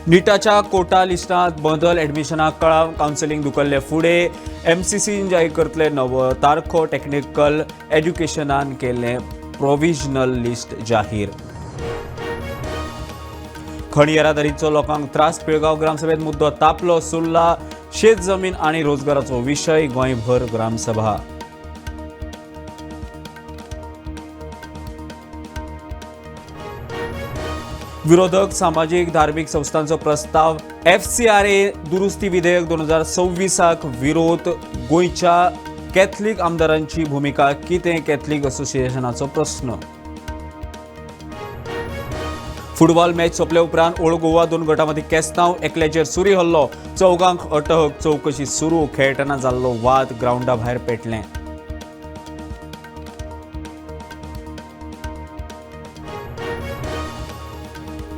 निटाच्या कोटा लिस्टांत बदल, एडमिशनाक कळाव, कावन्सिलिंग धुकल्ले फुडें एमसीसीन जाहीर करतले नवो तारखो. टेक्निकल एज्युकेशनान केल्लें प्रोविजनल लिस्ट जाहीर. खण येरादारीचो लोकांक त्रास, पिळगांव ग्रामसभेत मुद्दो तापलो. सुर्ला शेत जमीन आनी रोजगाराचो विशय, गोंयभर ग्रामसभा. विरोधक, सामाजीक, धार्मिक संस्थांचो प्रस्ताव एफसीआरए दुरुस्ती विधेयक 2026 विरोध. गोंयच्या कॅथलिक आमदारांची भूमिका कितें, कॅथलिक असोसिएशनाचो प्रस्न. फुटबॉल मॅच सोंपले उपरांत ओल्ड गोवा दोन गटां मदीं केस्तांव, एकल्याचेर सुरी हल्लो, चौगांक अटक, चवकशी सुरू. खेळटना जाल्लो वाद ग्रावंडा भायर पेटलें.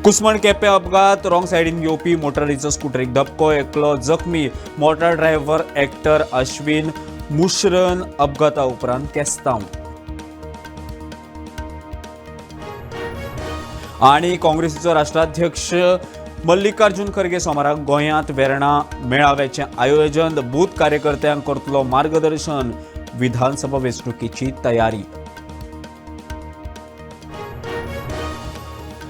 कुसमण केपें अपघात, रॉंग सायडीन येवपी मोटारीचो स्कुटरीक धपको, एकलो जखमी. मोटार ड्रायव्हर एक्टर अश्विन मुश्रन अपघाता उपरांत केस्तांव. आनी काँग्रेसीचो राष्ट्राध्यक्ष मल्लिकार्जुन खरगे सोमाराक गोंयांत, वेर्णा मेळाव्याचें आयोजन, बूथ कार्यकर्त्यांक करतलो मार्गदर्शन. विधानसभा वेंचणुकेची तयारी.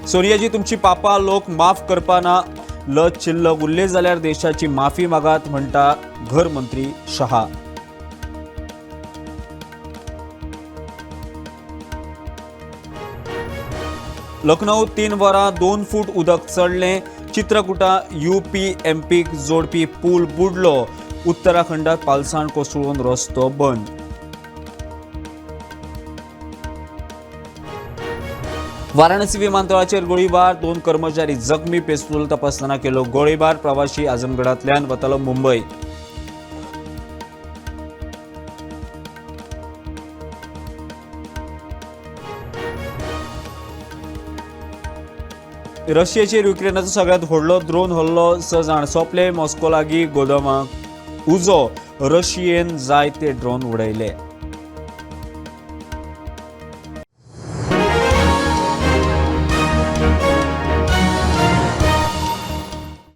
सोनियाजी, तुमची पापा लोक माफ करपाना, लज चिल्लक उरले जाल्यार देशाची माफी मागात, म्हणटा घर मंत्री शहा. लखनौ 3 वरां 2 फूट उदक चडलें. चित्रकुटा यूपी एमपीक जोडपी पूल बुडलो. उत्तराखंडात पालसाण कोसळून रस्तो बंद. वाराणसी विमानतळाचेर गोळीबार, 2 कर्मचारी जखमी. पेस्तूल तपासतना केलो गोळीबार. प्रवासी आझमगडांतल्यान वतालो मुंबय. रशियेचेर युक्रेनाचो सगळ्यांत व्हडलो ड्रोन हल्लो, 6 जाण सोंपले. मॉस्को लागीं गोदामाक उजो. रशियेन जायते ड्रोन उडयले.